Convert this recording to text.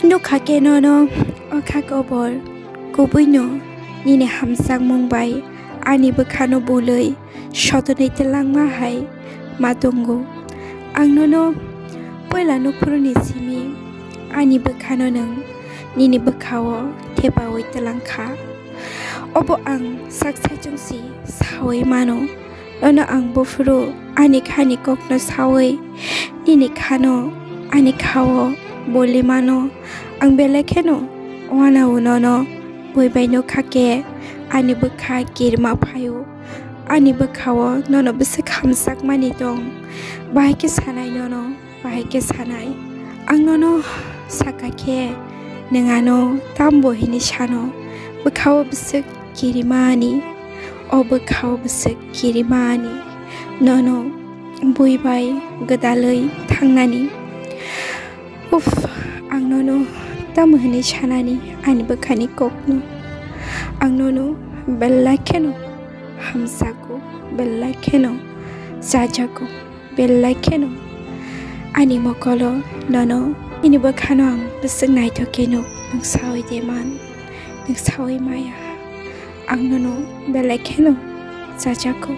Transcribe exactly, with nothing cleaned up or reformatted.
Nukha khe nono o kha kobor, kubuino nini hamjakmung bai ani bwkhano bulwi sotonwi twlangma hai ma tongo. Ang nono puila nukhuruni simi ani bwkhano nwng nini bwkhao thepaui twlang kha. Obo ang sak saichung si saui mano. Nono ang buphuru ani khani kokno saui nini khano ani khao boli mano. Ang belai kheno uanao nono bui bai nukha khe ani bwkha kirima phaio. Ani bwkhao nono bwswk hamjakmani tong, bahai khe sanai nono. Bahai khe sanai, ang nono saka khe nwng ano tambo hini sano, bwkhao bwswk kirimani, o bwkhao bwswk kirimani, nono bui bai gwdalwi thangnani. Uff, ang nono tamo hini sanani ani bwkhani kokno. Ang nono belai kheno hamjago, belai kheno chajago. Belai kheno ani mokolo nono nini bwkhano ang bwswk naithok khe nuk, nwng saui de man, nwng saui maya. Ang nono belai kheno chajago,